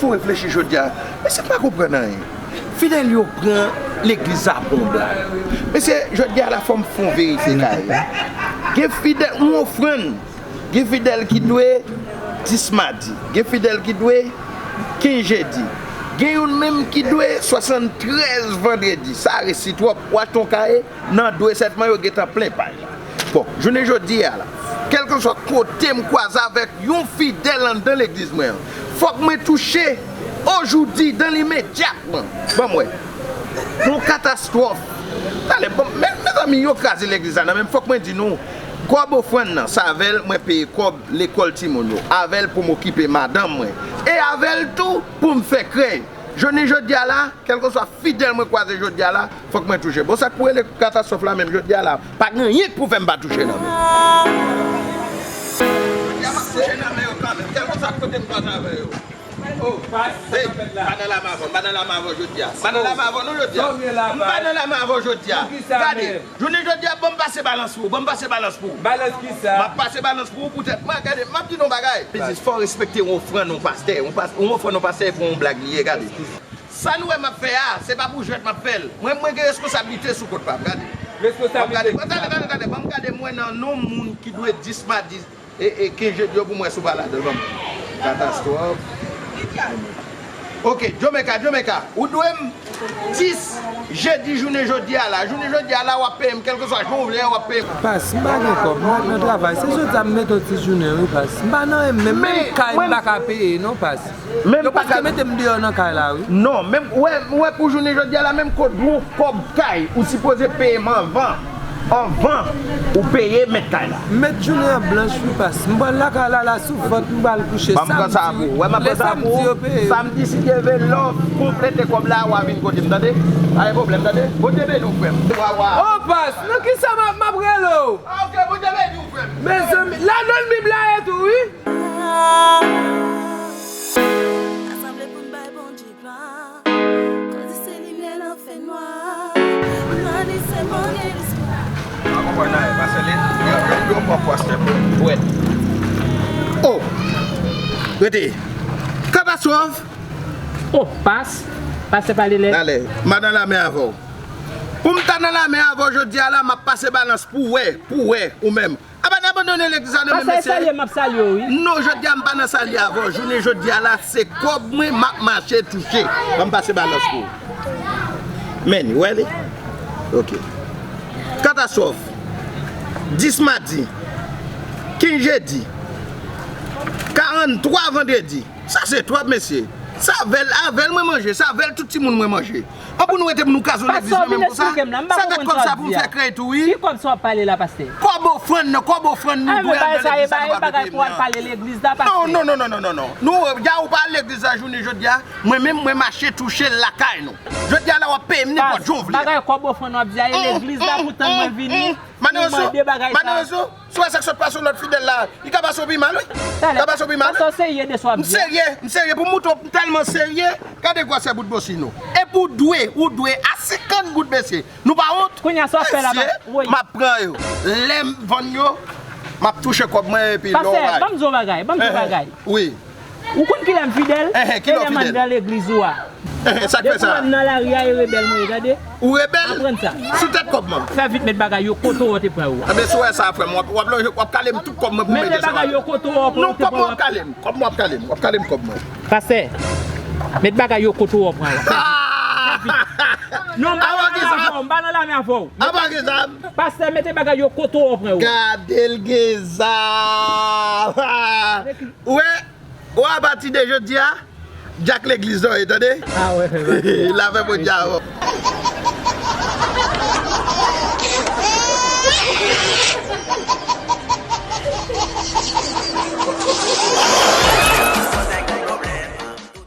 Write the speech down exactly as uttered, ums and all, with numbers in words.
Fò w reflechi jodi a. Mesye, m pa konprann anyen. Fidèl yo pran legliz sa pou yon blag. Mesye, jodi a la fò m fè yon verite kare. Gen fidèl, yon ofrann. Gen fidèl ki dwe dis madi. Gen fidèl ki dwe kenz jedi. Gen youn menm ki dwe swasanntrèz vandredi. Sa resi twòp. W achte yon kare, nan dwe sètman yo gentan plen paj la. Bon, jounen jodi a la, kèlkeswa kote m kwaze avèk yon fidèl anndan legliz mwen an, fòk mwen touche ojoudi, dans l'immédiatement. Ban m wè. Yon katastwòf. Tande, bon, men, mezanmi, yo kraze legliz la nan men m, fòk mwen di nou, kòb ofrann nan, se avè l mwen peye kòb lekòl timoun yo, avè l pou m okipe madanm mwen, e avè l tou pou m fè krèy. Jounen jodi a la, kèlkeswa fidèl mwen kwaze jodi a la, fòk mwen touche. Bon, sa k pou rele katastwòf la menm jodi a la, pa gen anyen k pou fè m pa touche nan men. Jodi a m ap touche nan men yo kanmenm, kèlkeswa kote m kwaze avè yo. Oh, hey, m pa nan lame avè w, m pa nan lame avè w jodi a. M pa nan lame avè w non jodi a. M pa nan lame avè w jodi a. Gade, jounen jodi a, ban m pase balans pou ou, ban m pase balans pou ou. Balans kisa? M ap pase balans pou ou poutèt mwen, gade, m ap di nou yon bagay. Biznis, fò w respekte yon ofrann yon pastè, yon pas-, yon ofrann yon pastè e pou yon blag li ye, gade. Sa nou wè m ap fè a, se pa pou jwèt m ap fè l. Mwen, mwen gen reskonsablite sou kont pa m, gade. Reskonsablite kisa? Ban m gade, gade, gade, gade, ban m gade mwen nan non moun ki dwe dis madi e, e kenz jedi yo pou m wè si w pa ladan l, ban m. Katastwòf. Ok, Jamaica, Jamaica, ou dwe m dis jedi jounen jodi a la. Jounen jodi a la, w ap peye m, kèlkeswa jan w vle a, w ap peye m. Pas, m pa gen kòb, m ret nan travay. Se jodi a m mete yon ti jounen, wi, pas. M pa nan anyen menm, menm kay m pa ka peye, non, pas. Yo prèske mete m deyò nan kay la, wi. Non, menm, wè, wè pou jounen jodi a la, menm kòb, yon kòb kay, ou sipoze peye m anvan. Anvan ou peye mèt kay la. M met jounen an blanch, wi, pas. M pral lakay la, la, sou vant, m pral kouche. Ban m pran sa pou ou. Wè, m ap pran sa pou ou. Samdi, si Dye vle, lè w konplete kòb la, w a vin kote m, tande? Pa gen pwoblèm, tande? Bondye beni w, frè m. Wa, wa. Oh, pas, nan kisa m ap, m ap rele w? Ah, ok, Bondye beni w, frè m. Mezanmi, ladan l Bib la ye tou, wi. Asanble pou n bay Bondye glwa. Koz li se limyè nan fènwa. Nan li se mòne lespwa. Pa konprann anyen, paske li, yo, yo, yo pran pastè pou pwèt. Oh! Rete. Katastwòf! Oh, pas. Pastè pale lè. Talè, m pa nan lame avè w. Pou m ta nan lame avè w jodi a la, m ap pase balans pou w wè, pou w wè, ou menm. Aba n abandone legliz la nan men mesye. Pastè, salye, m ap salye w, wi. Non, jodi a m pa nan salye avè w. Jounen jodi a la, se kòb mwen, m ap mache touche. Ban m pase balans pou ou. Men, ou wè li? Ok. Katastwòf. Dis madi. Kenz jedi. Karanntwa vandredi. Sa se twòp, mesye. Se avè l, avè l mwen manje, se avè l tout timoun mwen manje. An pou nou rete pou nou kaze legliz nan men m konsa? Sa gad kòb sa pou m fè krèy tou, wi. Ki kòb sa w ap pale la, pastè? Kòb ofrann nan, kòb ofrann nou dwe al nan legliz la, nou pa vle peye m nan. Non, non, non, non, non, non, non. Nou, ya ou pa al legliz la jounen jodi a, mwen menm, mwen mache touche l lakay nou. Jodi a la, w ap peye m nenpòt jan w vle. Bagay kòb ofrann w ap di a, e legliz la pou tann mwen vini pou mande bagay sa. Si w wè sa k sot pase yon lòt fidèl la, li ka pase w pi mal, wi. Li ka pase w pi mal, wi. Pastè, w serye de sa w ap di a? M serye, m serye. Pou m moutre w, m tèlman serye, gade gwosè bout bosi nou. Epi w dwe, ou dwe a senkant goud, mesye. Nou pa wont? Kounye a, sa w ap fè la, mesye, m ap pran yo. Lè m vann yo, m ap touche kòb mwen, epi lè w al. Pastè, ban m di w yon bagay, ban m di w yon bagay. Wi. Ou konn kilè m fidèl? Enhen, kilè w fidèl? E lè m anndan legliz ou a. Enhen, sa k fè sa? Depi w wè m nan lari a, e rebèl mwen ye, tande. Ou rebèl? Aprann sa. Sou tèt kòb mwen. Fè vit, met bagay yo kote w te pran yo a. Enben, si w wè sa, frè m, w ap, w ap, w ap kale m tout kòb mwen pou mete sa. Mete bagay yo kote w pran yo. Non, kòb mwen w ap kale m. Kòb mwen w ap kale m. W ap kale m kòb mwen. Pastè, met bagay yo kote w pran yo. Fè vit. Non, m pa nan lame avè w, m pa nan lame avè w. Apa gen zam? Pastè, mete bagay yo kote w pran yo. Gade l gen zam. Ou wè? Ou a pati de jodi a, dyak legliz la w ye, tande? Ah, wè, wè, wè. L avè Bondye avè w.